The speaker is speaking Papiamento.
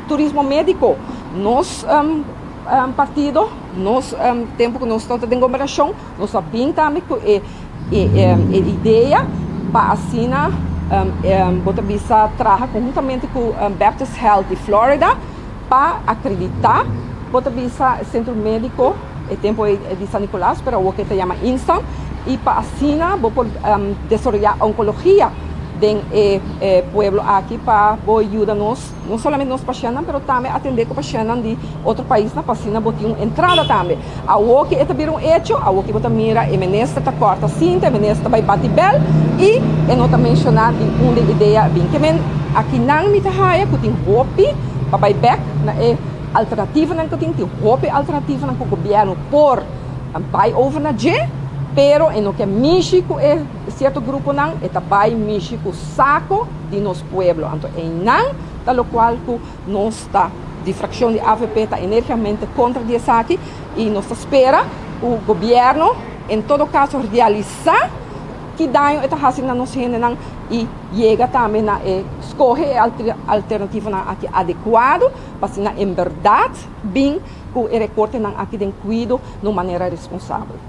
Turismo médiko. Nos partido, nos tempu ku nos tabata den gobernashon, nos a bin tambe ku e idea pa asina bo ta bisa traha konhuntamente ku Baptist Health di Florida pa akreditá, bo ta bisa, sentro médiko, e tempu di San Nicolas, pero awor ku ta yama INSAN, i pa asina bo por desaroyá onkologia den e pueblo aki pa bo yuda nos, no solamente nos pashèntnan, pero tambe atendé ku pashèntnan di otro paisnan, pa asina bo tin un entrada tambe. Awor ku e ta bira un hecho, awor ku bo ta mira e minister ta kòrta sinta, e minister ta bai bati bèl i e no ta menshoná di unda e idea bin. Ke men akinan mi ta haya ku tin hopi pa bai bèk na e alternativanan ku tin, tin hopi alternativanan ku gobièrnu por bai over na dje, pero e no ke mishi ku e sierto gruponan, e ta bai mishi ku sako di nos pueblo. Anto einan ta lokual ku nos ta di frakshon di AVP ta enérgikamente kontra di esaki i nos ta spera ku gobièrnu en todo kaso realisá ki daño e ta hasi na nos hendenan i yega tambe na e skohe e alternativanan aki adekuado pa asina en bèrdat bin ku e rekortenan aki den kuido na un manera responsabel.